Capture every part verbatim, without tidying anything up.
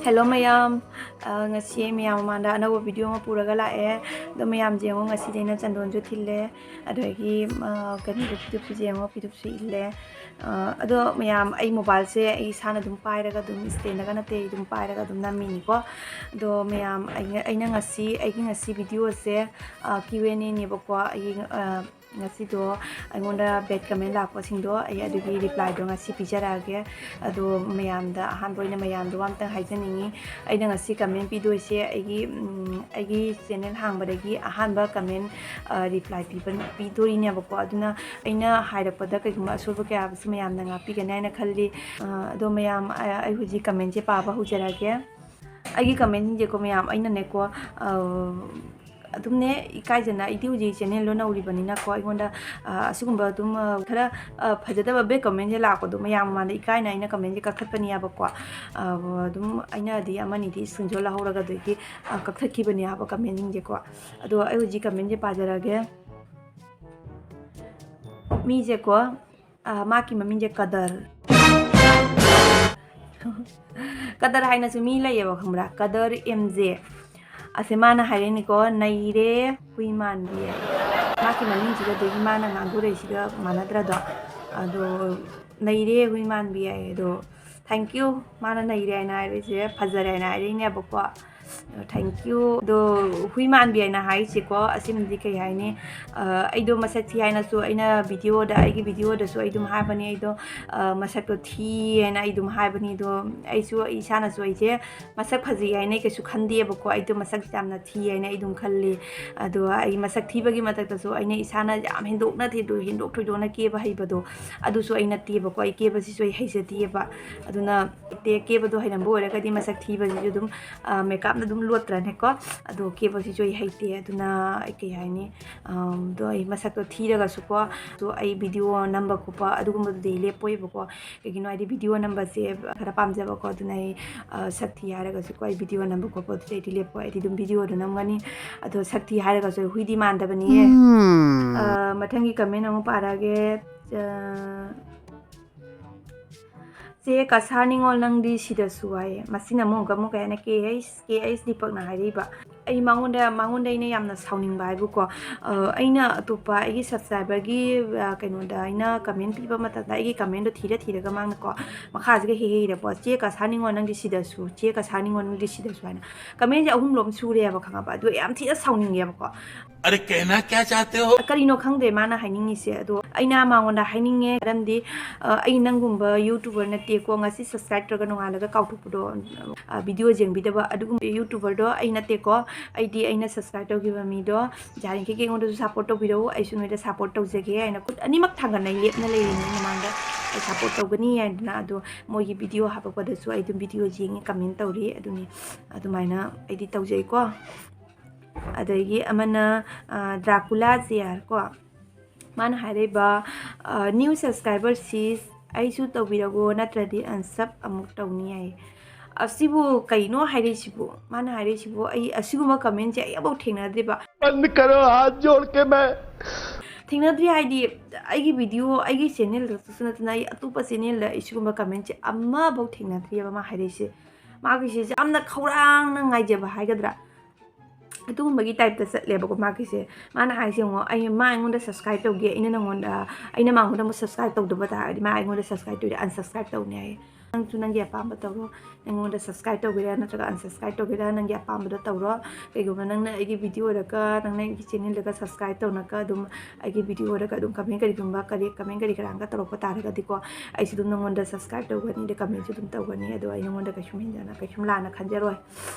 Hello ꯃꯌꯥꯝ, ꯑ, ꯉꯁꯤ ꯑꯩ ꯃꯌꯥꯝ ꯃꯃꯥꯡꯗ ꯑꯅꯧꯕ video ꯑꯃ ꯄꯨꯔꯒ ꯂꯥꯛꯑꯦ꯫ ꯑꯗꯣ ꯃꯌꯥꯝ ꯌꯦꯡꯉꯣ, ꯉꯁꯤꯗꯤ ꯑꯩꯅ ꯆꯟꯗꯣꯟꯁꯨ ꯊꯤꯜꯂꯦ, ꯑꯗꯒꯤ, ꯑ, ꯀꯩꯅꯣꯗꯣ, ꯐꯤꯗꯨꯞꯁꯨ ꯌꯦꯡꯉꯣ, ꯐꯤꯗꯨꯞꯁꯨ ꯏꯜꯂꯦ꯫ ꯑ, ꯑꯗꯣ ꯃꯌꯥꯝ, ꯑꯩ mobileꯁꯦ ꯑꯩ ꯏꯁꯥꯅ ꯑꯗꯨꯝ ꯄꯥꯏꯔꯒ ꯑꯗꯨꯝ, standꯗꯒ ꯅꯠꯇꯦ, ꯑꯩ ꯑꯗꯨꯝ ꯄꯥꯏꯔꯒ ꯑꯗꯨꯝ ꯅꯝꯃꯤꯅꯤꯀꯣ꯫ ꯑꯗꯣ ꯃꯌꯥꯝ, ꯑꯩꯅ, ꯑꯩꯅ ꯉꯁꯤ, ꯑꯩꯒꯤ ꯉꯁꯤ videoꯁꯦ, ꯑ, Q and Aꯅꯦꯕꯀꯣ꯫ ꯑꯩ, ꯑ, ꯉꯁꯤꯗꯣ ꯑꯩꯉꯣꯟꯗ bad comment ꯂꯥꯛꯄꯁꯤꯡꯗꯣ ꯑꯩ ꯑꯗꯨꯒꯤ replyꯗꯣ ꯉꯁꯤ ꯄꯤꯖꯔꯛꯑꯒꯦ꯫ ꯑꯗꯣ ꯃꯌꯥꯝꯗ ꯑꯍꯥꯟꯕ ꯑꯣꯏꯅ ꯃꯌꯥꯝꯗꯣ ꯋꯥ ꯑꯝꯇꯪ ꯍꯥꯏꯖꯅꯤꯡꯉꯤ꯫ ꯑꯩꯅ ꯉꯁꯤ comment ꯄꯤꯗꯣꯏꯁꯦ ꯑꯩꯒꯤ, ꯎꯝ, ꯑꯩꯒꯤ channel ꯍꯥꯡꯕꯗꯒꯤ ꯑꯍꯥꯟꯕ comment, ꯑ, reply ꯄꯤꯕ, ꯄꯤꯗꯣꯔꯤꯅꯦꯕꯀꯣ꯫ ꯑꯗꯨꯅ ꯑꯩꯅ ꯍꯥꯏꯔꯛꯄꯗ ꯀꯩꯒꯨꯝꯕ ꯑꯁꯣꯏꯕ ꯀꯌꯥ ꯌꯥꯎꯕꯁꯨ ꯃꯌꯥꯝꯅ ꯉꯥꯛꯄꯤꯒꯅꯤ ꯍꯥꯏꯅ ꯈꯜꯂꯤ꯫ ꯑ, ꯑꯗꯣ ꯃꯌꯥꯝ, ꯑ, ꯑꯩ ꯍꯧꯖꯤꯛ commentꯁꯦ ꯄꯥꯕ ꯍꯧꯖꯔꯛꯑꯒꯦ꯫ ꯑꯩꯒꯤ commentꯁꯤꯡꯁꯦꯀꯣ ꯃꯌꯥꯝ, ꯑꯩꯅꯅꯦꯀꯣ, ꯑ, ꯑꯗꯨꯝꯅꯦ ꯏꯀꯥꯏꯖꯅ, ꯑꯩꯗꯤ ꯍꯧꯖꯤꯛ channelꯗꯣ ꯅꯧꯔꯤꯕꯅꯤꯅꯀꯣ, ꯑꯩꯉꯣꯟꯗ, ꯑ, ꯑꯁꯤꯒꯨꯝꯕ ꯑꯗꯨꯝ, ꯑ, ꯈꯔ, ꯑ, ꯐꯖꯗꯕ bad commentꯁꯦ ꯂꯥꯛꯄꯗꯣ ꯃꯌꯥꯝ ꯃꯃꯥꯡꯗ ꯏꯀꯥꯏꯅ ꯑꯩꯅ commentꯁꯦ ꯀꯛꯊꯠꯄꯅꯦꯕꯀꯣ꯫ ꯑ, ꯑꯗꯨꯝ ꯑꯩꯅꯗꯤ ꯑꯃꯅꯤꯗꯤ screenshot ꯂꯧꯍꯧꯔꯒ ꯑꯗꯨꯗꯒꯤ, ꯑ, ꯀꯛꯊꯠꯈꯤꯕꯅꯦ ꯍꯥꯏꯕ commentꯁꯤꯡꯁꯦꯀꯣ꯫ ꯑꯗꯣ ꯑꯩ ꯍꯧꯖꯤꯛ commentꯁꯦ ꯄꯥꯖꯔꯛꯑꯒꯦ꯫ ꯃꯤꯁꯦꯀꯣ, ꯑ, ꯃꯥꯒꯤ ꯃꯃꯤꯡꯁꯦ ꯀꯗꯔ꯫ ꯀꯗꯔ ꯍꯥꯏꯅꯁꯨ ꯃꯤ ꯂꯩꯌꯦꯕ, ꯈꯪꯕ꯭ꯔꯥ? ꯀꯗꯔ M J꯫ ꯑꯁꯦ ꯃꯥꯅ ꯍꯥꯏꯔꯛꯏꯅꯤꯀꯣ, "ꯅꯩꯔꯦ ꯍꯨꯏ ꯃꯥꯟꯕꯤ" ꯍꯥꯏ꯫ ꯃꯥꯒꯤ ꯃꯃꯤꯡꯁꯤꯒ ꯑꯗꯒꯤ ꯃꯥꯅ ꯉꯥꯡꯊꯣꯔꯛꯏꯁꯤꯒ ꯃꯥꯟꯅꯗ꯭ꯔꯗꯣ? ꯑꯗꯣ, "ꯅꯩꯔꯦ ꯍꯨꯏ ꯃꯥꯟꯕꯤ" ꯍꯥꯏ꯫ ꯑꯗꯣ, thank you꯫ ꯃꯥꯅ ꯅꯩꯔꯦ ꯍꯥꯏꯅ ꯍꯥꯏꯔꯛꯏꯁꯦ, ꯐꯖꯔꯦ ꯍꯥꯏꯅ ꯍꯥꯏꯔꯛꯏꯅꯦꯕꯀꯣ꯫ Thank you꯫ ꯑꯗꯣ ꯍꯨꯏ ꯃꯥꯟꯕꯤ ꯍꯥꯏꯅ ꯍꯥꯏꯔꯤꯁꯦꯀꯣ, ꯑꯁꯤꯃꯗꯤ ꯀꯩ ꯍꯥꯏꯅꯤ? ꯑ, ꯑꯩꯗꯣ ꯃꯁꯛ ꯊꯤ ꯍꯥꯏꯅꯁꯨ ꯑꯩꯅ videoꯗ, ꯑꯩꯒꯤ videoꯗꯁꯨ ꯑꯩ ꯑꯗꯨꯝ ꯍꯥꯏꯕꯅꯤ, ꯑꯩꯗꯣ, ꯑ, ꯃꯁꯛꯇꯣ ꯊꯤ ꯍꯥꯏꯅ ꯑꯩ ꯑꯗꯨꯝ ꯍꯥꯏꯕꯅꯤ꯫ ꯑꯗꯣ ꯑꯩꯁꯨ, ꯑꯩ ꯏꯁꯥꯅꯁꯨ ꯑꯩꯁꯦ ꯃꯁꯛ ꯐꯖꯩ ꯍꯥꯏꯅ ꯀꯩꯁꯨ ꯈꯟꯗꯦꯕꯀꯣ, ꯑꯩꯗꯣ ꯃꯁꯛ ꯌꯥꯝꯅ ꯊꯤ ꯍꯥꯏꯅ ꯑꯩ ꯑꯗꯨꯝ ꯈꯜꯂꯤ꯫ ꯑꯗꯣ ꯑꯩ ꯃꯁꯛ ꯊꯤꯕꯒꯤ ꯃꯊꯛꯇꯁꯨ ꯑꯩꯅ ꯏꯁꯥꯅ ꯌꯥꯝ ꯍꯦꯟꯗꯣꯛꯅ ꯊꯤꯗꯣꯛ-, ꯍꯦꯟꯗꯣꯛ ꯊꯣꯏꯗꯣꯛꯅ ꯀꯦꯕ ꯍꯩꯕꯗꯣ ꯑꯗꯨꯁꯨ ꯑꯩ ꯅꯠꯇꯦꯕꯀꯣ, ꯑꯩ ꯀꯦꯕꯁꯤꯁꯨ ꯑꯩ ꯍꯩꯖꯗꯦꯕ꯫ ꯑꯗꯨꯅ ꯀꯦꯕꯗꯣ ꯍꯩꯔꯝꯕ ꯑꯣꯏꯔꯒꯗꯤ ꯃꯁꯛ ꯊꯤꯕꯁꯤꯁꯨ ꯑꯗꯨꯝ, ꯑ, makeupꯅ ꯑꯗꯨꯝ ꯂꯣꯠꯇ꯭ꯔꯅꯦꯀꯣ꯫ ꯑꯗꯣ ꯀꯦꯕꯁꯤꯁꯨ ꯑꯩ ꯍꯩꯇꯦ, ꯑꯗꯨꯅ ꯑꯩ ꯀꯩ ꯍꯥꯏꯅꯤ, ꯑꯝ, ꯑꯗꯣ ꯑꯩ ꯃꯁꯛꯇꯣ ꯊꯤꯔꯒꯁꯨꯀꯣ, ꯑꯗꯣ ꯑꯩ video ꯅꯝꯕ ꯈꯣꯠꯄ ꯑꯗꯨꯒꯨꯝꯕꯗꯨꯗꯤ ꯑꯩ ꯂꯦꯞꯄꯣꯏꯕꯀꯣ꯫ ꯀꯩꯒꯤꯅꯣ ꯍꯥꯏꯗꯤ video ꯅꯝꯕꯁꯦ ꯈꯔ ꯄꯥꯝꯖꯕꯀꯣ, ꯑꯗꯨꯅ ꯑꯩ, ꯑ, ꯁꯛ ꯊꯤ ꯍꯥꯏꯔꯒꯁꯨꯀꯣ, ꯑꯩ video ꯅꯝꯕ ꯈꯣꯠꯄꯗꯨꯗꯤ ꯑꯩꯗꯤ ꯂꯦꯞꯄꯣꯏ, ꯑꯩꯗꯤ ꯑꯗꯨꯝ videoꯗꯣ ꯅꯝꯒꯅꯤ꯫ ꯑꯗꯣ ꯁꯛ ꯊꯤ ꯍꯥꯏꯔꯒꯁꯨ ꯑꯩ ꯍꯨꯏꯗꯤ ꯃꯥꯟꯗꯕꯅꯤꯌꯦ꯫ ꯎꯝ꯫ ꯑ, ꯃꯊꯪꯒꯤ comment ꯑꯃꯨꯛ ꯄꯥꯔꯛꯑꯒꯦ꯫ ꯑ, "ꯆꯦ ꯀꯁꯥꯔ ꯅꯤꯉꯣꯜ, ꯅꯪꯗꯤ ꯁꯤꯗꯁꯨ" ꯍꯥꯏꯌꯦ꯫ ꯃꯁꯤꯅ ꯑꯃꯨꯛ ꯑꯃꯨꯛ ꯀꯩ ꯍꯥꯏꯅ, "ꯀꯦ ꯑꯩꯩꯆ, ꯀꯦ ꯑꯩꯆ ꯗꯤꯄꯛꯅ" ꯍꯥꯏꯔꯛꯏꯕ꯫ ꯑꯩ ꯃꯉꯣꯟꯗ, ꯃꯉꯣꯟꯗ ꯑꯩꯅ ꯌꯥꯝꯅ ꯁꯥꯎꯅꯤꯡꯕ ꯍꯥꯏꯕꯨꯀꯣ, ꯑ, ꯑꯩꯅ ꯑꯇꯣꯞꯄ ꯑꯩꯒꯤ subscriberꯒꯤ, ꯑ, ꯀꯩꯅꯣꯗ ꯑꯩꯅ comment ꯄꯤꯕ ꯃꯇꯝꯗ ꯑꯩꯒꯤ commentꯗꯣ ꯊꯤꯔ ꯊꯤꯔꯒ ꯃꯥꯅꯀꯣ ꯃꯈꯥꯁꯤꯒ ꯍꯦꯛ ꯍꯦꯛ ꯏꯔꯦꯀꯣ, "ꯆꯦ ꯀꯁꯥꯔ ꯅꯤꯉꯣꯜ, ꯅꯪꯗꯤ ꯁꯤꯗꯁꯨ, ꯆꯦ ꯀꯁꯥꯔ ꯅꯤꯉꯣꯜ, ꯅꯪꯗꯤ ꯁꯤꯗꯁꯨ" ꯍꯥꯏꯅ commentꯁꯦ ꯑꯍꯨꯝꯂꯣꯝ ꯁꯨꯔꯦꯕ, ꯈꯪꯉꯕ? ꯑꯗꯨ ꯌꯥꯝ ꯊꯤꯅ ꯁꯥꯎꯅꯤꯡꯉꯦꯕꯀꯣ꯫ अरे कहना क्या चाहते हो? ꯀꯔꯤꯅꯣ ꯈꯪꯗꯦ ꯃꯥꯅ ꯍꯥꯏꯅꯤꯡꯉꯤꯁꯦ꯫ ꯑꯗꯣ ꯑꯩꯅ ꯃꯉꯣꯟꯗ ꯍꯥꯏꯅꯤꯡꯉꯦ, ꯃꯔꯝꯗꯤ, ꯑ, ꯑꯩ ꯅꯪꯒꯨꯝꯕ YouTuber ꯅꯠꯇꯦꯀꯣ, ꯉꯁꯤ subscribe ꯇꯧꯔꯒ ꯅꯣꯡꯉꯥꯜꯂꯒ ꯀꯥꯎꯊꯣꯛꯄꯗꯣ, ꯑ, video ꯌꯦꯡꯕꯤꯗꯕ ꯑꯗꯨꯒꯨꯝꯕ YouTuberꯗꯣ ꯑꯩ ꯅꯠꯇꯦꯀꯣ꯫ ꯑꯩꯗꯤ ꯑꯩꯅ subscribe ꯇꯧꯈꯤꯕ ꯃꯤꯗꯣ ꯌꯥꯔꯤꯈꯩ ꯑꯩꯉꯣꯟꯗꯁꯨ support ꯇꯧꯕꯤꯔꯛꯎ, ꯑꯩꯁꯨ ꯅꯣꯏꯗ support ꯇꯧꯖꯒꯦ ꯍꯥꯏꯅ ꯈꯨꯠ ꯑꯅꯤꯃꯛ ꯊꯥꯡꯒꯠꯅ ꯂꯦꯞꯅ ꯂꯩꯔꯤꯅꯤ ꯃꯃꯥꯡꯗ꯫ ꯑꯩ support ꯇꯧꯒꯅꯤ ꯍꯥꯏꯗꯅ꯫ ꯑꯗꯣ ꯃꯣꯏꯒꯤ video ꯍꯥꯞꯄꯛꯄꯗꯁꯨ ꯑꯩ ꯑꯗꯨꯝ video ꯌꯦꯡꯉꯤ, comment ꯇꯧꯔꯤ꯫ ꯑꯗꯨꯅꯤ, ꯑꯗꯨꯃꯥꯏꯅ ꯑꯩꯗꯤ ꯇꯧꯖꯩꯀꯣ꯫ ꯑꯗꯒꯤ ꯑꯃꯅ, ꯑ, Dracula J R ꯀꯣ꯫ ꯃꯥꯅ ꯍꯥꯏꯔꯛꯏꯕ, ꯑ, "New subscriber sis, ꯑꯩꯁꯨ ꯇꯧꯕꯤꯔꯒꯣ, ꯅꯠꯇ꯭ꯔꯗꯤ unsub ꯑꯃꯨꯛ ꯇꯧꯅꯤ" ꯍꯥꯏꯌꯦ꯫ ꯑꯁꯤꯕꯨ ꯀꯩꯅꯣ ꯍꯥꯏꯔꯛꯏꯁꯤꯕꯨ? ꯃꯥꯅ ꯍꯥꯏꯔꯛꯏꯁꯤꯕꯨ, ꯑꯩ ꯑꯁꯤꯒꯨꯝꯕ commentꯁꯦ ꯑꯩ ꯑꯃꯐꯥꯎ ꯊꯦꯡꯅꯗ꯭ꯔꯤꯕ꯫ बंद करो, हाथ जोड़ के मैं ꯊꯦꯡꯅꯗ꯭ꯔꯤ ꯍꯥꯏꯗꯤ, ꯑꯩꯒꯤ video, ꯑꯩꯒꯤ channelꯗꯁꯨ ꯅꯠꯇꯅ ꯑꯩ ꯑꯇꯣꯞꯄ channelꯗ ꯑꯩ ꯁꯤꯒꯨꯝꯕ commentꯁꯦ ꯑꯃꯐꯥꯎ ꯊꯦꯡꯅꯗ꯭ꯔꯤꯑꯕ ꯃꯥ ꯍꯥꯏꯔꯛꯏꯁꯦ꯫ ꯃꯥꯒꯤꯁꯦ ꯌꯥꯝꯅ ꯈꯧꯔꯥꯡꯅ ꯉꯥꯏꯖꯕ ꯍꯥꯏꯒꯗ꯭ꯔꯥ, ꯑꯗꯨꯒꯨꯝꯕꯒꯤ typeꯇ ꯆꯠꯂꯦꯕꯀꯣ ꯃꯥꯒꯤꯁꯦ꯫ ꯃꯥꯅ ꯍꯥꯏꯁꯦ ꯌꯦꯡꯉꯣ, "ꯑꯩ, ꯃꯥ ꯑꯩꯉꯣꯟꯗ subscribe ꯇꯧꯒꯦ, ꯑꯩꯅ ꯅꯪꯉꯣꯟꯗ, ꯑꯩꯅ ꯃꯉꯣꯟꯗ ꯑꯃꯨꯛ subscribe ꯇꯧꯗꯕ ꯇꯥꯔꯒꯗꯤ ꯃꯥ ꯑꯩꯉꯣꯟꯗ subscribe ꯇꯧꯔꯤ, unsubscribe ꯇꯧꯅꯤ" ꯍꯥꯏꯌꯦ꯫ ꯅꯪꯁꯨ ꯅꯪꯒꯤ ꯑꯄꯥꯝꯕ ꯇꯧꯔꯣ, ꯑꯩꯉꯣꯟꯗ subscribe ꯇꯧꯒꯦꯔꯥ ꯅꯠꯇ꯭ꯔꯒ unsubscribe ꯇꯧꯒꯦꯔꯥ, ꯅꯪꯒꯤ ꯑꯄꯥꯝꯕꯗꯣ ꯇꯧꯔꯣ꯫ ꯀꯩꯒꯨꯝꯕ ꯅꯪꯅ ꯑꯩꯒꯤ videoꯗꯒ, ꯅꯪꯅ ꯑꯩꯒꯤ channelꯗꯒ subscribe ꯇꯧꯅꯒ ꯑꯗꯨꯝ ꯑꯩꯒꯤ videoꯗꯒ ꯑꯗꯨꯝ comment ꯀꯔꯤꯒꯨꯝꯕ ꯀꯔꯤ, comment ꯀꯔꯤ ꯀꯔꯥꯒ ꯇꯧꯔꯛꯄ ꯇꯥꯔꯒꯗꯤꯀꯣ, ꯑꯩꯁꯨ ꯑꯗꯨꯝ ꯅꯪꯉꯣꯟꯗ subscribe ꯇꯧꯒꯅꯤ, ꯑꯗ commentꯁꯨ ꯑꯗꯨꯝ ꯇꯧꯒꯅꯤ꯫ ꯑꯗꯣ ꯑꯩ ꯅꯪꯉꯣꯟꯗ ꯀꯩꯁꯨꯝ ꯍꯦꯟꯖꯅ, ꯀꯩꯁꯨꯝ ꯂꯥꯟꯅ ꯈꯟꯖꯔꯣꯏ꯫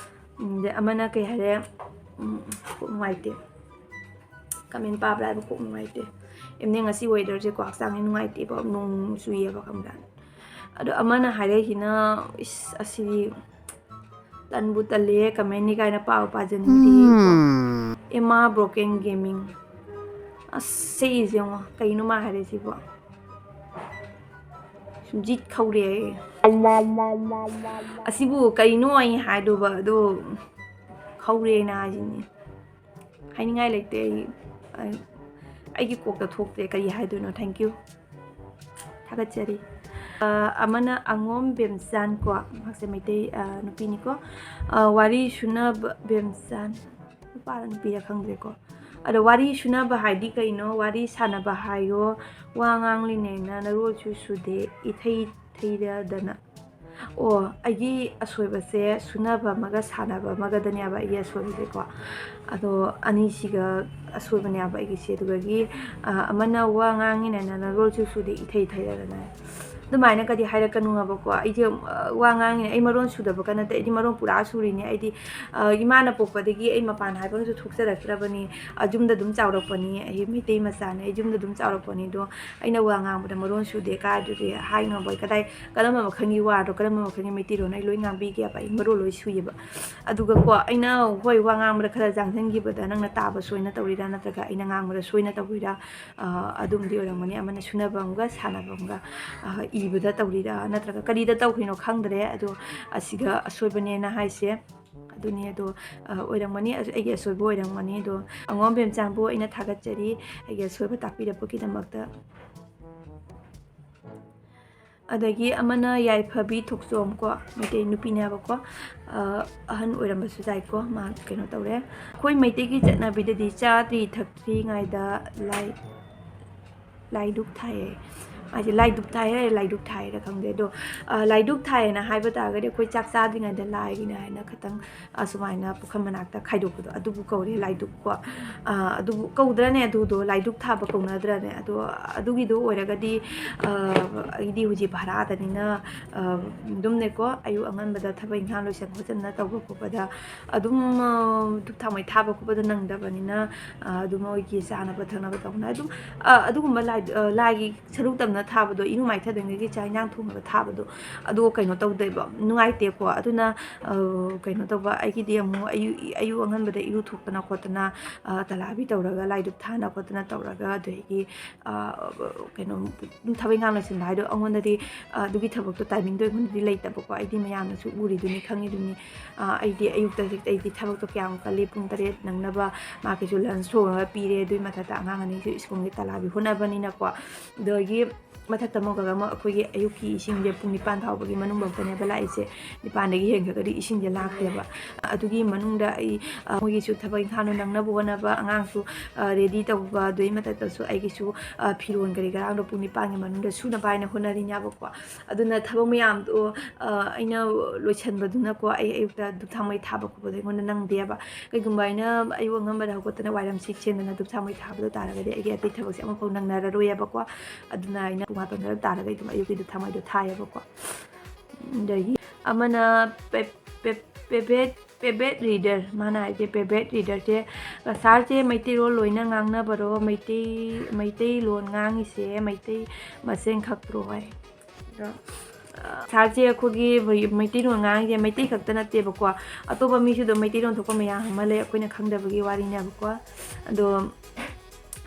ꯎꯝ, ꯑꯗꯩ ꯑꯃꯅ ꯀꯩ ꯍꯥꯏꯔꯦ, ꯎꯝ, ꯀꯣꯛ ꯅꯨꯡꯉꯥꯏꯇꯦ꯫ Comment ꯄꯥꯕ ꯂꯥꯏꯕ ꯀꯣꯛ ꯅꯨꯡꯉꯥꯏꯇꯦ꯫ ꯑꯦꯝꯅꯦ ꯉꯁꯤ weatherꯁꯦꯀꯣ ꯍꯛꯆꯥꯡꯁꯦ ꯅꯨꯡꯉꯥꯏꯇꯦꯕ, ꯅꯣꯡ ꯆꯨꯏꯌꯦꯕ, ꯈꯪꯕ꯭ꯔꯥ? ꯑꯗꯣ ꯑꯃꯅ ꯍꯥꯏꯔꯛꯏꯁꯤꯅ, ꯏꯁ, ꯑꯁꯤꯗꯤ ꯇꯟꯕꯨ ꯇꯜꯂꯦ, commentꯅꯤ ꯀꯥꯏꯅ ꯄꯥꯕ ꯄꯥꯖꯅꯤꯡꯗꯦ꯫ ꯎꯝ꯫ Emma Broken Gaming꯫ ꯑꯁ, ꯁꯤꯁꯦ ꯌꯦꯡꯉꯣ, ꯀꯩꯅꯣ ꯃꯥ ꯍꯥꯏꯔꯛꯏꯁꯤꯕꯣ? ꯁꯨꯝ ꯖꯤꯠ ꯈꯧꯔꯦ ꯑꯩ꯫ ꯑꯁꯤꯕꯨ ꯀꯩꯅꯣ ꯑꯩ ꯍꯥꯏꯗꯧꯕ? ꯑꯗꯣ ꯈꯧꯔꯦꯅ ꯍꯥꯏꯁꯤꯅꯤ꯫ ꯍꯥꯏꯅꯤꯡꯉꯥꯏ ꯂꯩꯇꯦ ꯑꯩ, ꯑꯩ, ꯑꯩꯒꯤ ꯀꯣꯛꯇ ꯊꯣꯛꯇꯦ ꯀꯔꯤ ꯍꯥꯏꯗꯣꯏꯅꯣ꯫ Thank you꯫ ꯊꯥꯒꯠꯆꯔꯤ꯫ ꯑ, ꯑꯃꯅ ꯑꯉꯣꯝ ꯕꯦꯝꯆꯥꯟ ꯀꯣ, ꯃꯍꯥꯛꯁꯦ ꯃꯩꯇꯩ, ꯑ, ꯅꯨꯄꯤꯅꯤꯀꯣ꯫ ꯑ, ꯋꯥꯔꯤ ꯁꯨꯅꯕ ꯕꯦꯝꯆꯥꯟ, ꯅꯨꯄꯥꯔ ꯅꯨꯄꯤꯔ ꯈꯪꯗ꯭ꯔꯦꯀꯣ꯫ ꯑꯗꯣ ꯋꯥꯔꯤ ꯁꯨꯅꯕ ꯍꯥꯏꯗꯤ ꯀꯩꯅꯣ? ꯋꯥꯔꯤ ꯁꯥꯟꯅꯕ ꯍꯥꯏꯌꯣ, ꯋꯥ ꯉꯥꯡꯂꯤꯅꯦꯅ ꯅꯔꯣꯜꯁꯨ ꯁꯨꯗꯦ, ꯏꯊꯩ ꯊꯩꯔꯗꯅ꯫ ꯑꯣ, ꯑꯩꯒꯤ ꯑꯁꯣꯏꯕꯁꯦ ꯁꯨꯅꯕ ꯑꯃꯒ ꯁꯥꯟꯅꯕ ꯑꯃꯒꯗꯅꯦꯕ ꯑꯩꯒꯤ ꯑꯁꯣꯏꯕꯁꯦꯀꯣ꯫ ꯑꯗꯣ ꯑꯅꯤꯁꯤꯒ ꯑꯁꯣꯏꯕꯅꯦꯕ ꯑꯩꯒꯤꯁꯦ꯫ ꯑꯗꯨꯗꯒꯤ, ꯑ, ꯑꯃꯅ ꯋꯥ ꯉꯥꯡꯉꯤꯅꯦꯅ ꯅꯔꯣꯜꯁꯨ ꯁꯨꯗꯦ, ꯏꯊꯩ ꯊꯩꯔꯗꯅ꯫ ꯑꯗꯨꯃꯥꯏꯅꯒꯗꯤ ꯍꯥꯏꯔꯛꯀꯅꯨ ꯍꯥꯏꯕꯀꯣ꯫ ꯑꯩꯁꯦ, ꯑ, ꯋꯥ ꯉꯥꯡꯉꯤꯅꯦ, ꯑꯩ ꯃꯔꯣꯟ ꯁꯨꯗꯕꯒ ꯅꯠꯇꯦ, ꯑꯩꯗꯤ ꯃꯔꯣꯟ ꯄꯨꯔꯥ ꯁꯨꯔꯤꯅꯦ꯫ ꯑꯩꯗꯤ, ꯑ, ꯏꯃꯥꯅ ꯄꯣꯛꯄꯗꯒꯤ ꯑꯩ ꯃꯄꯥꯟ ꯍꯥꯏꯕ ꯑꯃꯁꯨ ꯊꯣꯛꯆꯔꯛꯇ꯭ꯔꯕꯅꯤ꯫ ꯑ, ꯌꯨꯝꯗ ꯑꯗꯨꯝ ꯆꯥꯎꯔꯛꯄꯅꯤ, ꯑꯩ ꯃꯩꯇꯩ ꯃꯆꯥꯅꯦ, ꯑꯩ ꯌꯨꯝꯗ ꯑꯗꯨꯝ ꯆꯥꯎꯔꯛꯄꯅꯤ꯫ ꯑꯗꯣ ꯑꯩꯅ ꯋꯥ ꯉꯥꯡꯕꯗ ꯃꯔꯣꯟ ꯁꯨꯗꯦ ꯀꯥꯏꯗꯨꯗꯤ ꯍꯥꯏꯅꯕ ꯀꯗꯥꯏ, ꯀꯔꯝꯕ ꯃꯈꯜꯒꯤ ꯋꯥꯗꯣ, ꯀꯔꯝꯕ ꯃꯈꯜꯒꯤ ꯃꯩꯇꯩꯂꯣꯟ ꯑꯩ ꯂꯣꯏ ꯉꯥꯡꯕꯤꯒꯦꯕ, ꯑꯩ ꯃꯔꯣꯟ ꯂꯣꯏ ꯁꯨꯏꯌꯦꯕ꯫ ꯑꯗꯨꯒꯀꯣ, ꯑꯩꯅ, ꯍꯣꯏ, ꯋꯥ ꯉꯥꯡꯕꯗ ꯈꯔ ꯆꯥꯡꯁꯤꯟꯈꯤꯕꯗ ꯅꯪꯅ ꯇꯥꯕ ꯁꯣꯏꯅ ꯇꯧꯔꯤꯔꯥ, ꯅꯠꯇ꯭ꯔꯒ ꯑꯩꯅ ꯉꯥꯡꯕꯗ ꯁꯣꯏꯅ ꯇꯧꯔꯤꯔꯥ, ꯑ, ꯑꯗꯨꯝꯗꯤ ꯑꯣꯏꯔꯝꯒꯅꯤ꯫ ꯑꯃꯅ ꯁꯨꯅꯕ ꯑꯃꯒ ꯁꯥꯟꯅꯕ ꯑꯃꯒ, ꯑ, ꯏꯕꯗ ꯇꯧꯔꯤꯔꯥ, ꯅꯠꯇ꯭ꯔꯒ ꯀꯔꯤꯗ ꯇꯧꯈ꯭ꯔꯤꯅꯣ ꯈꯪꯗ꯭ꯔꯦ꯫ ꯑꯗꯣ ꯑꯁꯤꯒ ꯑꯁꯣꯏꯕꯅꯦꯅ ꯍꯥꯏꯁꯦ꯫ ꯑꯗꯨꯅꯤ꯫ ꯑꯗꯣ, ꯑ, ꯑꯣꯏꯔꯝꯒꯅꯤ, ꯑꯁ-, ꯑꯩꯒꯤ ꯑꯁꯣꯏꯕ ꯑꯣꯏꯔꯝꯒꯅꯤ꯫ ꯑꯗꯣ ꯑꯉꯣꯝ ꯕꯦꯝꯆꯥꯟꯕꯨ ꯑꯩꯅ ꯊꯥꯒꯠꯆꯔꯤ, ꯑꯩꯒꯤ ꯑꯁꯣꯏꯕ ꯇꯥꯛꯄꯤꯔꯛꯄꯒꯤꯗꯃꯛꯇ꯫ ꯑꯗꯒꯤ ꯑꯃꯅ ꯌꯥꯏꯐꯕꯤ ꯊꯣꯛꯆꯣꯝ ꯀꯣ, ꯃꯩꯇꯩ ꯅꯨꯄꯤꯅꯦꯕꯀꯣ, ꯑ, ꯑꯍꯟ ꯑꯣꯏꯔꯝꯕꯁꯨ ꯌꯥꯏꯀꯣ, ꯃꯥ ꯀꯩꯅꯣ ꯇꯧꯔꯦ꯫ ꯑꯩꯈꯣꯏ ꯃꯩꯇꯩꯒꯤ ꯆꯠꯅꯕꯤꯗꯗꯤ ꯆꯥꯗ꯭ꯔꯤ ꯊꯛꯇ꯭ꯔꯤꯉꯩꯗ ꯂꯥꯏ, ꯂꯥꯏꯗꯨꯛ ꯊꯥꯏꯌꯦ꯫ ꯃꯥꯁꯦ ꯂꯥꯏꯗꯨꯛ ꯊꯥꯏ ꯍꯥꯏꯔ ꯂꯥꯏꯗꯨꯛ ꯊꯥꯏꯔ ꯈꯪꯗꯦ꯫ ꯑꯗꯣ, ꯑ, ꯂꯥꯏꯗꯨꯛ ꯊꯥꯏꯌꯦꯅ ꯍꯥꯏꯕ ꯇꯥꯔꯒꯗꯤ ꯑꯩꯈꯣꯏ ꯆꯥꯛ ꯆꯥꯗ꯭ꯔꯤꯉꯩꯗ ꯂꯥꯏꯒꯤꯅꯦ ꯍꯥꯏꯅ ꯈꯤꯇꯪ, ꯑ, ꯁꯨꯃꯥꯏꯅ ꯄꯨꯈꯝ ꯃꯅꯥꯛꯇ ꯈꯥꯏꯗꯣꯛꯄꯗꯣ, ꯑꯗꯨꯕꯨ ꯀꯧꯔꯦ ꯂꯥꯏꯗꯨꯛꯀꯣ꯫ ꯑ, ꯑꯗꯨꯕꯨ ꯀꯧꯗ꯭ꯔꯅꯦ? ꯑꯗꯨꯗꯣ ꯂꯥꯏꯗꯨꯛ ꯊꯥꯕ ꯀꯧꯅꯗ꯭ꯔꯅꯦ? ꯑꯗꯣ ꯑꯗꯨꯒꯤꯗꯣ ꯑꯣꯏꯔꯒꯗꯤ, ꯑ, ꯑꯩꯗꯤ ꯍꯧꯖꯤꯛ ꯚꯔꯥꯗꯅꯤꯅ, ꯑ, ꯑꯗꯨꯝꯅꯦꯀꯣ, ꯑꯌꯨꯛ ꯑꯉꯟꯕꯗ ꯊꯕꯛ ꯏꯪꯈꯥꯡ ꯂꯣꯏꯁꯟ ꯈꯣꯠꯆꯟꯅ ꯇꯧꯕ ꯈꯣꯠꯄꯗ ꯑꯗꯨꯝ, ꯑ, ꯙꯨꯞ ꯊꯥꯎꯃꯩ ꯊꯥꯕ ꯈꯣꯠꯄꯗꯣ ꯅꯪꯗꯕꯅꯤꯅ, ꯑ, ꯑꯗꯨꯝ ꯃꯣꯏꯒꯤ ꯆꯥꯅꯕ ꯊꯛꯅꯕ ꯇꯧꯅ ꯑꯗꯨꯝ, ꯑ, ꯑꯗꯨꯒꯨꯝꯕ ꯂꯥꯏ, ꯑ, ꯂꯥꯏꯒꯤ ꯁꯔꯨꯛ ꯇꯝꯅ ꯊꯥꯕꯗꯣ, ꯏꯔꯨ ꯃꯥꯏꯊꯗ꯭ꯔꯤꯉꯩꯒꯤ ꯆꯥꯛ ꯏꯟꯖꯥꯡ ꯊꯣꯡꯅꯕ ꯊꯥꯕꯗꯣ, ꯑꯗꯣ ꯀꯩꯅꯣ ꯇꯧꯗꯦꯕ, ꯅꯨꯡꯉꯥꯏꯇꯦꯀꯣ꯫ ꯑꯗꯨꯅ, ꯑ, ꯀꯩꯅꯣ ꯇꯧꯕ, ꯑꯩꯒꯤꯗꯤ ꯑꯃꯨꯛ ꯑꯌꯨꯛ, ꯑꯌꯨꯛ ꯑꯉꯟꯕꯗ ꯏꯔꯨ ꯊꯣꯛꯇꯅ ꯈꯣꯠꯇꯅ, ꯑ, ꯇꯂꯥꯕꯤ ꯇꯧꯔꯒ ꯂꯥꯏꯗꯨꯛ ꯊꯥꯅ ꯈꯣꯠꯇꯅ ꯇꯧꯔꯒ, ꯑꯗꯒꯤ, ꯑ, ꯀꯩꯅꯣ, ꯑꯗꯨꯝ ꯊꯕꯛ ꯏꯪꯈꯥꯡ ꯂꯣꯏꯁꯤꯟꯕ ꯍꯥꯏꯗꯣ ꯑꯩꯉꯣꯟꯗꯗꯤ, ꯑ, ꯑꯗꯨꯒꯤ ꯊꯕꯛꯇꯣ timingꯗꯣ ꯑꯩꯉꯣꯟꯗꯗꯤ ꯂꯩꯇꯕꯀꯣ꯫ ꯑꯩꯗꯤ ꯃꯌꯥꯝꯅꯁꯨ ꯎꯔꯤꯗꯨꯅꯤ, ꯈꯪꯉꯤꯗꯨꯅꯤ꯫ ꯑ, ꯑꯩꯗꯤ ꯑꯌꯨꯛꯇ ꯍꯦꯛꯇ ꯑꯩꯗꯤ ꯊꯕꯛꯇꯣ ꯀꯌꯥꯝ ꯀꯜꯂꯤ, ꯄꯨꯡ ꯇꯔꯦꯠ ꯅꯪꯅꯕ ꯃꯥꯒꯤꯁꯨ lunch ꯊꯣꯡꯉꯒ ꯄꯤꯔꯦ, ꯑꯗꯨꯒꯤ ꯃꯊꯛꯇ ꯑꯉꯥꯡ ꯑꯅꯤꯁꯨ ꯁ꯭ꯀꯨꯜꯒꯤ ꯇꯂꯥꯕꯤ ꯍꯣꯠꯅꯕꯅꯤꯅꯀꯣ꯫ ꯑꯗꯒꯤ ꯃꯊꯛꯇ ꯑꯃꯨꯛꯀ ꯑꯃꯨꯛ ꯑꯩꯈꯣꯏꯒꯤ ꯑꯌꯨꯛꯀꯤ ꯏꯁꯤꯡꯁꯦ ꯄꯨꯡ ꯅꯤꯄꯥꯟ ꯐꯥꯎꯕꯒꯤ ꯃꯅꯨꯡ ꯐꯥꯎꯗꯅꯦꯕ ꯂꯥꯛꯏꯁꯦ꯫ ꯅꯤꯄꯥꯟꯗꯒꯤ ꯍꯦꯟꯈ꯭ꯔꯒꯗꯤ ꯏꯁꯤꯡꯁꯦ ꯂꯥꯛꯇꯦꯕ꯫ ꯑꯗꯨꯒꯤ ꯃꯅꯨꯡꯗ ꯑꯩ, ꯑ, ꯃꯣꯏꯒꯤꯁꯨ ꯊꯕꯛ ꯏꯪꯈꯥꯡꯗꯣ ꯅꯪꯅꯕ ꯍꯣꯠꯅꯕ, ꯑꯉꯥꯡꯁꯨ, ꯑ, ready ꯇꯧꯕ, ꯑꯗꯨꯒꯤ ꯃꯊꯛꯇꯁꯨ ꯑꯩꯒꯤꯁꯨ, ꯑ, ꯐꯤꯔꯣꯜ ꯀꯔꯤ ꯀꯔꯥꯡꯗꯣ ꯄꯨꯡ ꯅꯤꯄꯥꯟꯒꯤ ꯃꯅꯨꯡꯗ ꯁꯨꯅꯕ ꯍꯥꯏꯅ ꯍꯣꯠꯅꯔꯤꯅꯦꯕꯀꯣ꯫ ꯑꯗꯨꯅ ꯊꯕꯛ ꯃꯌꯥꯝꯗꯣ, ꯑ, ꯑꯩꯅ ꯂꯣꯏꯁꯟꯕꯗꯨꯅꯀꯣ, ꯑꯩ ꯑꯌꯨꯛꯇ ꯙꯨꯞ ꯊꯥꯎꯃꯩ ꯊꯥꯕ ꯈꯣꯠꯄꯗꯣ ꯑꯩꯉꯣꯟꯗ ꯅꯪꯗꯦꯕ꯫ ꯀꯩꯒꯨꯝꯕ ꯑꯩꯅ ꯑꯌꯨꯛ ꯑꯉꯟꯕꯗ ꯍꯧꯒꯠꯇꯅ ꯋꯥꯏꯔꯝ ꯁꯤꯠ ꯁꯦꯡꯗꯅ ꯙꯨꯞ ꯊꯥꯎꯃꯩ ꯊꯥꯕꯗꯣ ꯇꯥꯔꯒꯗꯤ ꯑꯩꯒꯤ ꯑꯇꯩ ꯊꯕꯛꯁꯦ ꯑꯃꯐꯥꯎ ꯅꯪꯅꯔꯔꯣꯏꯌꯦꯕꯀꯣ꯫ ꯑꯗꯨꯅ ꯑꯩꯅ ꯄꯨꯡ ꯃꯥꯄꯟ ꯈꯔ ꯇꯥꯔꯒ ꯑꯗꯨꯝ ꯑꯌꯨꯛꯀꯤ ꯙꯨꯞ ꯊꯥꯎꯃꯩꯗꯣ ꯊꯥꯏꯌꯦꯕꯀꯣ꯫ ꯑꯗꯒꯤ ꯑꯃꯅ ꯄꯦ-, ꯄꯦ-, ꯄꯦꯕꯦꯠ, ꯄꯦꯕꯦꯠ reader, ꯃꯥꯅ ꯍꯥꯏꯁꯦ ꯄꯦꯕꯦꯠ readerꯁꯦ, "ꯁꯥꯔꯁꯦ ꯃꯩꯇꯩꯔꯣꯜ ꯂꯣꯏꯅ ꯉꯥꯡꯅꯕꯔꯣ? ꯃꯩꯇꯩ, ꯃꯩꯇꯩꯂꯣꯟ ꯉꯥꯡꯉꯤꯁꯦ ꯃꯩꯇꯩ ꯃꯁꯦꯟ ꯈꯛꯇ꯭ꯔꯣ?" ꯍꯥꯏ꯫ ꯑꯗꯣ, ꯑ, ꯁꯥꯔꯁꯦ ꯑꯩꯈꯣꯏꯒꯤ ꯃꯩ-, ꯃꯩꯇꯩꯂꯣꯟ ꯉꯥꯡꯉꯤꯁꯦ ꯃꯩꯇꯩ ꯈꯛꯇ ꯅꯠꯇꯦꯕꯀꯣ, ꯑꯇꯣꯞꯄ ꯃꯤꯁꯨ ꯑꯗꯨꯝ ꯃꯩꯇꯩꯂꯣꯟ ꯊꯣꯛꯄ ꯃꯌꯥꯝ ꯑꯃ ꯂꯩ, ꯑꯩꯈꯣꯏꯅ ꯈꯪꯗꯕꯒꯤ ꯋꯥꯔꯤꯅꯦꯕꯀꯣ꯫ ꯑꯗꯣ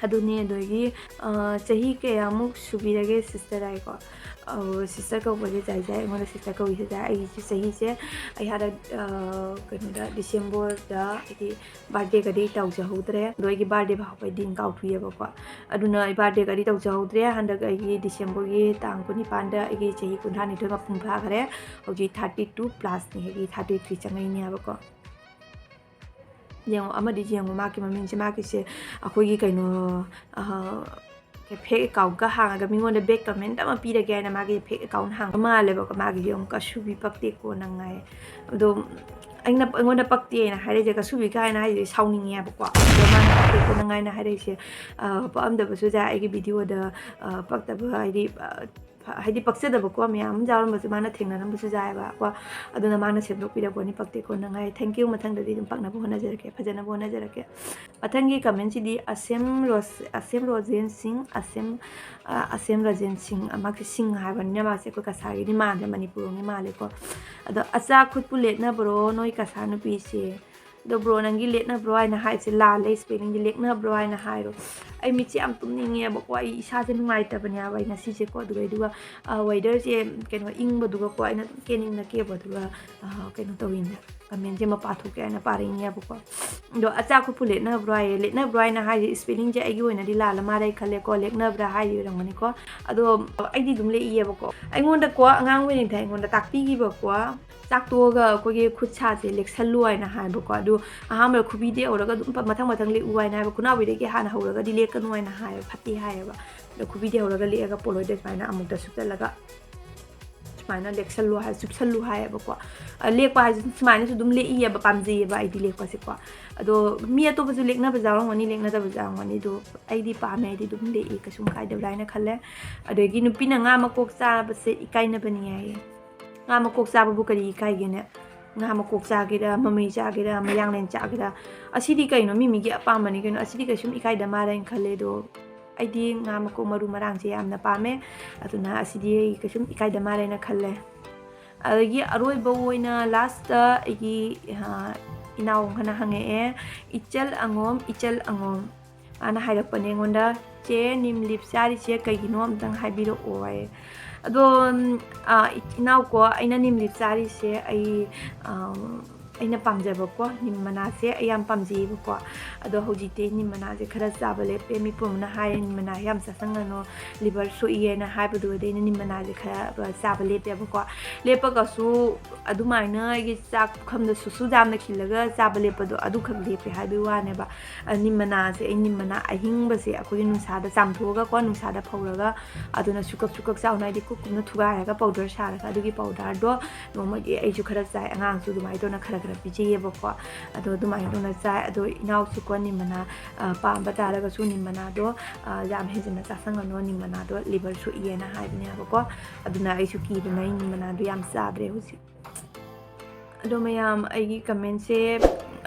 ꯑꯗꯨꯅꯦ꯫ ꯑꯗꯒꯤ, ꯑ, ꯆꯍꯤ ꯀꯌꯥꯃꯨꯛ ꯁꯨꯕꯤꯔꯒꯦ sister ꯍꯥꯏꯀꯣ? ꯑ, sister ꯀꯧꯕꯁꯦ ꯖꯥꯏ ꯖꯥꯏ, ꯑꯩꯉꯣꯟꯗ sister ꯀꯧꯏꯁꯦ ꯖꯥꯏ꯫ ꯑꯩꯁꯦ ꯆꯍꯤꯁꯦ, ꯑꯩ ꯍꯟꯗꯛ, ꯑ, ꯀꯩꯅꯣꯗ, Decemberꯗ, ꯍꯥꯏꯗꯤ, birthdayꯒꯗꯤ ꯇꯧꯖꯍꯧꯗ꯭ꯔꯦ꯫ ꯑꯗꯣ ꯑꯩꯒꯤ birthday ꯐꯥꯎꯕꯗꯤ ꯑꯗꯨꯝ ꯀꯥꯎꯊꯣꯛꯑꯦꯕꯀꯣ꯫ ꯑꯗꯨꯅ ꯑꯩ birthdayꯒꯗꯤ ꯇꯧꯖꯍꯧꯗ꯭ꯔꯦ꯫ ꯍꯟꯗꯛ ꯑꯩꯒꯤ Decemberꯒꯤ ꯇꯥꯡ ꯀꯨꯟꯅꯤꯄꯥꯟꯗ ꯑꯩꯒꯤ ꯆꯍꯤ ꯀꯨꯟꯊ꯭ꯔꯥꯅꯤꯊꯣꯏ ꯃꯄꯨꯡ ꯐꯥꯈꯔꯦ꯫ ꯍꯧꯖꯤꯛ thirty two plusꯅꯤ, ꯑꯩꯒꯤ thirty three ꯆꯪꯉꯛꯏꯅꯦꯕꯀꯣ꯫ ꯌꯦꯡꯉꯣ, ꯑꯃꯗꯤ ꯌꯦꯡꯉꯣ, ꯃꯥꯒꯤ ꯃꯃꯤꯡꯁꯦ, ꯃꯥꯒꯤꯁꯦ ꯑꯩꯈꯣꯏꯒꯤ ꯀꯩꯅꯣ, ꯑ, fake accountꯀ ꯍꯥꯡꯉꯒ ꯃꯤꯉꯣꯟꯗ bad comment ꯑꯃ ꯄꯤꯔꯒꯦ ꯍꯥꯏꯅ ꯃꯥꯒꯤ fake account ꯍꯥꯡꯕ ꯃꯥꯜꯂꯦꯕꯀꯣ꯫ ꯃꯥꯒꯤꯁꯦ ꯌꯦꯡꯉꯣ, ꯀꯁꯨꯕꯤ ꯄꯛꯇꯦꯀꯣ ꯅꯪ ꯍꯥꯏ꯫ ꯑꯗꯣ ꯑꯩꯅ, ꯑꯩꯉꯣꯟꯗ ꯄꯛꯇꯦ ꯍꯥꯏꯅ ꯍꯥꯏꯔꯛꯏꯁꯦ, ꯀꯁꯨꯕꯤ ꯀꯥꯏꯅ ꯍꯥꯏꯔꯤꯁꯦ ꯁꯥꯎꯅꯤꯡꯉꯦꯕꯀꯣ꯫ ꯑꯗꯣ ꯃꯥꯅ ꯄꯛꯇꯦꯀꯣ ꯅꯪ ꯍꯥꯏꯅ ꯍꯥꯏꯔꯛꯏꯁꯦ, ꯑ, ꯄꯛꯑꯝꯗꯕꯁꯨ ꯌꯥꯏ ꯑꯩꯒꯤ videoꯗ, ꯑ, ꯄꯛꯇꯕ ꯍꯥꯏꯗꯤ, ꯑ, ꯍꯥꯏꯗꯤ ꯄꯛꯆꯗꯕꯀꯣ ꯃꯌꯥꯝ ꯑꯃ ꯌꯥꯎꯔꯝꯕꯁꯨ ꯃꯥꯅ ꯊꯦꯡꯅꯔꯝꯕꯁꯨ ꯌꯥꯏꯑꯕꯀꯣ꯫ ꯑꯗꯨꯅ ꯃꯥꯅ ꯁꯦꯝꯗꯣꯛꯄꯤꯔꯛꯄꯅꯤ, ꯄꯛꯇꯦꯀꯣ ꯅꯪ ꯍꯥꯏ꯫ Thank you꯫ ꯃꯊꯪꯗꯗꯤ ꯑꯗꯨꯝ ꯄꯛꯅꯕ ꯍꯣꯠꯅꯖꯔꯛꯀꯦ, ꯐꯖꯅꯕ ꯍꯣꯠꯅꯖꯔꯛꯀꯦ꯫ ꯃꯊꯪꯒꯤ commentꯁꯤꯗꯤ ꯑꯁꯦꯝ ꯔꯣꯁ-, ꯑꯁꯦꯝ ꯔꯣꯖꯦꯟ ꯁꯤꯡ, ꯑꯁꯦꯝ, ꯑ, ꯑꯁꯦꯝ ꯔꯣꯖꯦꯟ ꯁꯤꯡ, ꯃꯥꯁꯦ ꯁꯤꯡ ꯍꯥꯏꯕꯅꯤꯅ ꯃꯥꯁꯦ ꯑꯩꯈꯣꯏ ꯀꯁꯥꯔꯒꯤꯗꯤ ꯃꯥꯟꯗ꯭ꯔꯦ, ꯃꯅꯤꯄꯨꯔꯒꯤ ꯃꯥꯜꯂꯦꯀꯣ꯫ ꯑꯗꯣ "ꯑꯆꯥ ꯈꯨꯠꯄꯨ ꯂꯦꯠꯅꯕ꯭ꯔꯣ ꯅꯣꯏ ꯀꯁꯥꯔ ꯅꯨꯄꯤꯁꯦ?" ꯑꯗꯣ bro, ꯅꯪꯒꯤ ꯂꯦꯠꯅꯕ꯭ꯔꯣ ꯍꯥꯏꯅ ꯍꯥꯏꯁꯦ ꯂꯥꯜꯂꯦ, spellingꯗꯤ ꯂꯦꯛꯅꯕ꯭ꯔꯣ ꯍꯥꯏꯅ ꯍꯥꯏꯔꯣ꯫ ꯑꯩ ꯃꯤꯠꯁꯦ ꯌꯥꯝ ꯇꯨꯝꯅꯤꯡꯉꯦꯕꯀꯣ, ꯑꯩ ꯏꯁꯥꯁꯦ ꯅꯨꯡꯉꯥꯏꯇꯕꯅꯦꯕ ꯑꯩ ꯉꯁꯤꯁꯦꯀꯣ꯫ ꯑꯗꯨꯒ ꯑꯗꯨꯒ ꯋꯦꯗꯔꯁꯦ ꯀꯩꯅꯣ ꯏꯪꯕꯗꯨꯒꯀꯣ ꯑꯩꯅ ꯑꯗꯨꯝ ꯀꯦꯅꯤꯡꯅ ꯀꯦꯕ, ꯑꯗꯨꯒ ꯀꯩꯅꯣ ꯇꯧꯋꯤꯅꯦ, ꯀꯃꯦꯟꯁꯦ ꯃꯄꯥ ꯊꯣꯛꯀꯦ ꯍꯥꯏꯅ ꯄꯥꯔꯛꯏꯅꯦꯕꯀꯣ꯫ ꯑꯗꯣ ꯑꯆꯥ ꯈꯨꯠꯄꯨ ꯂꯦꯛꯅꯕ꯭ꯔꯣ ꯍꯥꯏꯌꯦ꯫ ꯂꯦꯛꯅꯕ꯭ꯔꯣ ꯍꯥꯏꯅ ꯍꯥꯏꯁꯦ ꯏꯁꯄꯦꯂꯤꯡꯁꯦ ꯑꯩꯒꯤ ꯑꯣꯏꯅꯗꯤ ꯂꯥꯜꯂ ꯃꯥꯜꯂꯦ ꯈꯜꯂꯦꯀꯣ, ꯂꯦꯛꯅꯕ꯭ꯔꯥ ꯍꯥꯏꯔꯤ ꯑꯣꯏꯔꯝꯒꯅꯤꯀꯣ꯫ ꯑꯗꯣ ꯑꯩꯗꯤ ꯑꯗꯨꯝ ꯂꯦꯛꯏꯌꯦꯕꯀꯣ꯫ ꯑꯩꯉꯣꯟꯗꯀꯣ ꯑꯉꯥꯡ ꯑꯣꯏꯔꯤꯉꯩꯗ ꯑꯩꯉꯣꯟꯗ ꯇꯥꯛꯄꯤꯈꯤꯕꯀꯣ, ꯆꯥꯛ ꯇꯣꯛꯑꯒ ꯑꯩꯈꯣꯏꯒꯤ ꯈꯨꯠ ꯁꯥꯁꯦ ꯂꯦꯛꯁꯜꯂꯨ ꯍꯥꯏꯅ ꯍꯥꯏꯕꯀꯣ꯫ ꯑꯗꯨ ꯑꯍꯥꯟꯕꯗ ꯈꯨꯕꯤꯗꯩ ꯍꯧꯔꯒ ꯑꯗꯨꯝ ꯃꯊꯪ ꯃꯊꯪ ꯂꯦꯛꯎ ꯍꯥꯏꯅ ꯍꯥꯏꯕ꯫ ꯈꯨꯅꯥꯎꯕꯤꯗꯒꯤ ꯍꯥꯟꯅ ꯍꯧꯔꯒꯗꯤ ꯂꯦꯛꯀꯅꯨ ꯍꯥꯏꯅ ꯍꯥꯏꯌꯦꯕ, ꯐꯠꯇꯦ ꯍꯥꯏꯌꯦꯕ꯫ ꯑꯗꯣ ꯈꯨꯕꯤꯗꯩ ꯍꯧꯔꯒ ꯂꯦꯛꯑꯒ ꯄꯣꯂꯣꯏꯗ ꯁꯨꯃꯥꯏꯅ ꯑꯃꯨꯛꯇ ꯁꯨꯞꯆꯜꯂꯒ ꯁꯨꯃꯥꯏꯅ ꯂꯦꯛꯁꯜꯂꯨ ꯍꯥꯏ, ꯆꯨꯞꯁꯜꯂꯨ ꯍꯥꯏꯌꯦꯕꯀꯣ꯫ ꯑ, ꯂꯦꯛꯄ ꯍꯥꯏꯁꯤ ꯁꯨꯃꯥꯏꯅꯁꯨ ꯑꯗꯨꯝ ꯂꯦꯛꯏꯌꯦꯕ, ꯄꯥꯝꯖꯩꯌꯦꯕ ꯑꯩꯗꯤ ꯂꯦꯛꯄꯁꯦꯀꯣ꯫ ꯑꯗꯣ ꯃꯤ ꯑꯇꯣꯞꯄꯁꯨ ꯂꯦꯛꯅꯕꯁꯨ ꯌꯥꯎꯔꯝꯒꯅꯤ, ꯂꯦꯛꯅꯗꯕꯁꯨ ꯌꯥꯎꯔꯝꯒꯅꯤ, ꯑꯗꯣ ꯑꯩꯗꯤ ꯄꯥꯝꯃꯦ, ꯑꯩꯗꯤ ꯑꯗꯨꯝ ꯂꯦꯛꯏ, ꯀꯩꯁꯨꯝ ꯀꯥꯏꯗꯕ꯭ꯔꯥ ꯍꯥꯏꯅ ꯈꯜꯂꯦ꯫ ꯑꯗꯒꯤ ꯅꯨꯄꯤꯅ ꯉꯥ ꯃꯀꯣꯛ ꯆꯥꯕꯁꯦ ꯏꯀꯥꯏꯅꯕꯅꯤ ꯍꯥꯏꯌꯦ꯫ ꯉꯥ ꯃꯀꯣꯛ ꯆꯥꯕꯕꯨ ꯀꯔꯤ ꯏꯀꯥꯏꯒꯦꯅꯦ? ꯉꯥ ꯃꯀꯣꯛ ꯆꯥꯒꯦꯔꯥ, ꯃꯃꯩ ꯆꯥꯒꯦꯔꯥ, ꯃꯌꯥꯡꯂꯦꯟ ꯆꯥꯒꯦꯔꯥ, ꯑꯁꯤꯗꯤ ꯀꯩꯅꯣ, ꯃꯤ ꯃꯤꯒꯤ ꯑꯄꯥꯝꯕꯅꯤ ꯀꯩꯅꯣ꯫ ꯑꯁꯤꯗꯤ ꯀꯩꯁꯨꯝ ꯏꯀꯥꯏꯗ ꯃꯥꯜꯂꯦꯅ ꯈꯜꯂꯦ꯫ ꯑꯗꯣ ꯑꯩꯗꯤ ꯉꯥ ꯃꯀꯣꯛ ꯃꯔꯨ ꯃꯔꯥꯡꯁꯦ ꯌꯥꯝꯅ ꯄꯥꯝꯃꯦ, ꯑꯗꯨꯅ ꯑꯁꯤꯗꯤ ꯑꯩ ꯀꯩꯁꯨꯝ ꯏꯀꯥꯏꯗ ꯃꯥꯜꯂꯦꯅ ꯈꯜꯂꯦ꯫ ꯑꯗꯒꯤ ꯑꯔꯣꯏꯕ ꯑꯣꯏꯅ ꯂꯥꯁꯇ ꯑꯩꯒꯤ, ꯑ, ꯏꯅꯥꯎ ꯑꯃꯅ ꯍꯪꯉꯛꯑꯦ, "ꯏꯆꯜ ꯑꯉꯣꯝ, ꯏꯆꯜ ꯑꯉꯣꯝ", ꯃꯥꯅ ꯍꯥꯏꯔꯛꯄꯅꯦ ꯑꯩꯉꯣꯟꯗ, "ꯆꯦ, ꯅꯤꯝ ꯂꯤꯞ ꯆꯥꯔꯤꯁꯦ ꯀꯩꯒꯤꯅꯣ ꯑꯝꯇꯪ ꯍꯥꯏꯕꯤꯔꯛꯑꯣ" ꯍꯥꯏꯌꯦ꯫ ꯑꯗꯣ, ꯎꯝ, ꯑ, ꯏꯅꯥꯎꯀꯣ, ꯑꯩꯅ ꯅꯤꯝ ꯂꯤꯞ ꯆꯥꯔꯤꯁꯦ ꯑꯩ, ꯑ, ꯑꯩꯅ ꯄꯥꯝꯖꯕꯀꯣ, ꯅꯤꯝ ꯃꯅꯥꯁꯦ ꯑꯩ ꯌꯥꯝ ꯄꯥꯝꯖꯩꯌꯦꯕꯀꯣ꯫ ꯑꯗꯣ ꯍꯧꯖꯤꯛꯇꯤ ꯑꯩ ꯅꯤꯝ ꯃꯅꯥꯁꯦ ꯈꯔ ꯆꯥꯕ ꯂꯦꯞꯄꯦ꯫ ꯃꯤ ꯄꯨꯝꯕꯅ ꯍꯥꯏꯔꯦ, "ꯅꯤꯝ ꯃꯅꯥꯁꯦ ꯌꯥꯝ ꯆꯥꯁꯟꯒꯅꯨ, ꯂꯤꯚꯔ ꯁꯣꯛꯏ" ꯍꯥꯏꯅ ꯍꯥꯏꯕꯗꯨꯗꯩ ꯑꯩꯅ ꯅꯤꯝ ꯃꯅꯥꯁꯦ ꯈꯔ ꯆꯥꯕ ꯂꯦꯞꯄꯦꯕꯀꯣ꯫ ꯂꯦꯞꯄꯒꯁꯨ ꯑꯗꯨꯃꯥꯏꯅ ꯑꯩꯒꯤ ꯆꯥꯛ ꯄꯨꯈꯝꯗ ꯁꯨꯁꯨ ꯌꯥꯝꯅ ꯈꯤꯜꯂꯒ ꯆꯥꯕ ꯂꯦꯞꯄꯗꯣ ꯑꯗꯨꯈꯛ ꯂꯦꯞꯄꯦ ꯍꯥꯏꯕꯒꯤ ꯋꯥꯅꯦꯕ꯫ ꯑ, ꯅꯤꯝ ꯃꯅꯥꯁꯦ ꯑꯩ ꯅꯤꯝ ꯃꯅꯥ ꯑꯍꯤꯡꯕꯁꯦ ꯑꯩꯈꯣꯏꯒꯤ ꯅꯨꯡꯁꯥꯗ ꯆꯥꯝꯊꯣꯛꯑꯒꯀꯣ, ꯅꯨꯡꯁꯥꯗ ꯐꯧꯔꯒ, ꯑꯗꯨꯅ ꯁꯨꯀꯛ ꯁꯨꯀꯛ ꯆꯥꯎꯅ, ꯍꯥꯏꯗꯤ ꯀꯨꯞ ꯀꯨꯞꯅ ꯊꯨꯒꯥꯏꯔꯒ ꯄꯥꯎꯗꯔ ꯁꯥꯔꯒ, ꯑꯗꯨꯒꯤ ꯄꯥꯎꯗꯔꯗꯣ ꯅꯣꯡꯃꯒꯤ ꯑꯩꯁꯨ ꯈꯔ ꯆꯥꯏ, ꯑꯉꯥꯡꯁꯨ ꯑꯗꯨꯃꯥꯏꯅ ꯇꯧꯅ ꯈꯔ ꯈꯔ ꯄꯤꯖꯩꯌꯦꯕꯀꯣ꯫ ꯑꯗꯣ ꯑꯗꯨꯃꯥꯏꯅ ꯇꯧꯅ ꯆꯥꯏ꯫ ꯑꯗꯣ ꯏꯅꯥꯎꯁꯨꯀꯣ ꯅꯤꯝ ꯃꯅꯥ, ꯑ, ꯄꯥꯝꯕ ꯇꯥꯔꯒꯁꯨ ꯅꯤꯝ ꯃꯅꯥꯗꯣ, ꯑ, ꯌꯥꯝ ꯍꯦꯟꯖꯤꯟꯅ ꯆꯥꯁꯟꯒꯅꯨ, ꯅꯤꯝ ꯃꯅꯥꯗꯣ ꯂꯤꯚꯔ ꯁꯣꯛꯏ ꯍꯥꯏꯅ ꯍꯥꯏꯕꯅꯦꯕꯀꯣ꯫ ꯑꯗꯨꯅ ꯑꯩꯁꯨ ꯀꯤꯗꯅ ꯑꯩ ꯅꯤꯝ ꯃꯅꯥꯗꯣ ꯌꯥꯝ ꯆꯥꯗ꯭ꯔꯦ ꯍꯧꯖꯤꯛ꯫ ꯑꯗꯣ ꯃꯌꯥꯝ, ꯑꯩꯒꯤ ꯀꯃꯦꯟꯁꯦ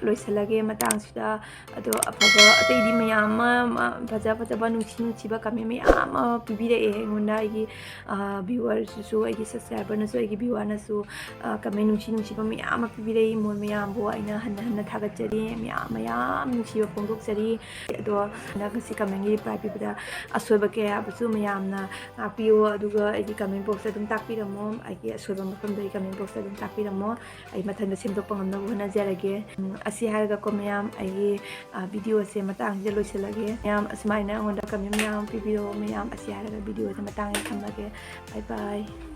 ꯂꯣꯏꯁꯤꯜꯂꯒꯦ ꯃꯇꯥꯡꯁꯤꯗ꯫ ꯑꯗꯣ ꯑꯐꯕ ꯑꯇꯩꯗꯤ ꯃꯌꯥꯝ ꯑꯃ, ꯑꯃ ꯐꯖ ꯐꯖꯕ ꯅꯨꯡꯁꯤ ꯅꯨꯡꯁꯤꯕ comment ꯃꯌꯥꯝ ꯑꯃ ꯄꯤꯕꯤꯔꯛꯑꯦ ꯑꯩꯉꯣꯟꯗ꯫ ꯑꯩꯒꯤ, ꯑ, viewersꯇꯨꯁꯨ, ꯑꯩꯒꯤ subscriberꯅꯁꯨ, ꯑꯩꯒꯤ viewerꯅꯁꯨ, ꯑ, comment ꯅꯨꯡꯁꯤ ꯅꯨꯡꯁꯤꯕ ꯃꯌꯥꯝ ꯑꯃ ꯄꯤꯕꯤꯔꯛꯏ꯫ ꯃꯣꯏ ꯃꯌꯥꯝꯕꯨ ꯑꯩꯅ ꯍꯟꯅ ꯍꯟꯅ ꯊꯥꯒꯠꯆꯔꯤ, ꯃꯌꯥꯝ, ꯃꯌꯥꯝ ꯅꯨꯡꯁꯤꯕ ꯐꯣꯡꯗꯣꯛꯆꯔꯤ꯫ ꯑꯗꯣ ꯍꯟꯗꯛ ꯉꯁꯤ commentꯒꯤ reply ꯄꯤꯕꯗ ꯑꯁꯣꯏꯕ ꯀꯌꯥꯕꯨꯁꯨ ꯃꯌꯥꯝꯅ ꯉꯥꯛꯄꯤꯌꯨ, ꯑꯗꯨꯒ ꯑꯩꯒꯤ comment boxꯇ ꯑꯗꯨꯝ ꯇꯥꯛꯄꯤꯔꯝꯃꯣ꯫ ꯑꯩꯒꯤ ꯑꯁꯣꯏꯕ ꯃꯐꯝꯗ ꯑꯩ comment boxꯇ ꯑꯗꯨꯝ ꯇꯥꯛꯄꯤꯔꯝꯃꯣ꯫ ꯑꯩ ꯃꯊꯪꯗ ꯁꯦꯝꯗꯣꯛꯄ ꯉꯝꯅꯕ ꯍꯣꯠꯅꯖꯔꯒꯦ꯫ ꯎꯝ, ꯑꯁꯤ ꯍꯥꯏꯔꯒꯀꯣ ꯃꯌꯥꯝ, ꯑꯩꯒꯤ, ꯑ, videoꯁꯦ ꯃꯇꯥꯡꯁꯤꯗ ꯂꯣꯏꯁꯤꯜꯂꯒꯦ꯫ ꯃꯌꯥꯝ ꯑꯁꯨꯃꯥꯏꯅ ꯑꯩꯉꯣꯟꯗ comment ꯃꯌꯥꯝ ꯑꯃ ꯄꯤꯕꯤꯔꯛꯑꯣ ꯃꯌꯥꯝ꯫ ꯑꯁꯤ ꯍꯥꯏꯔꯒ videoꯁꯦ ꯃꯇꯥꯡꯁꯤꯗ ꯊꯝꯃꯒꯦ꯫ Bye bye꯫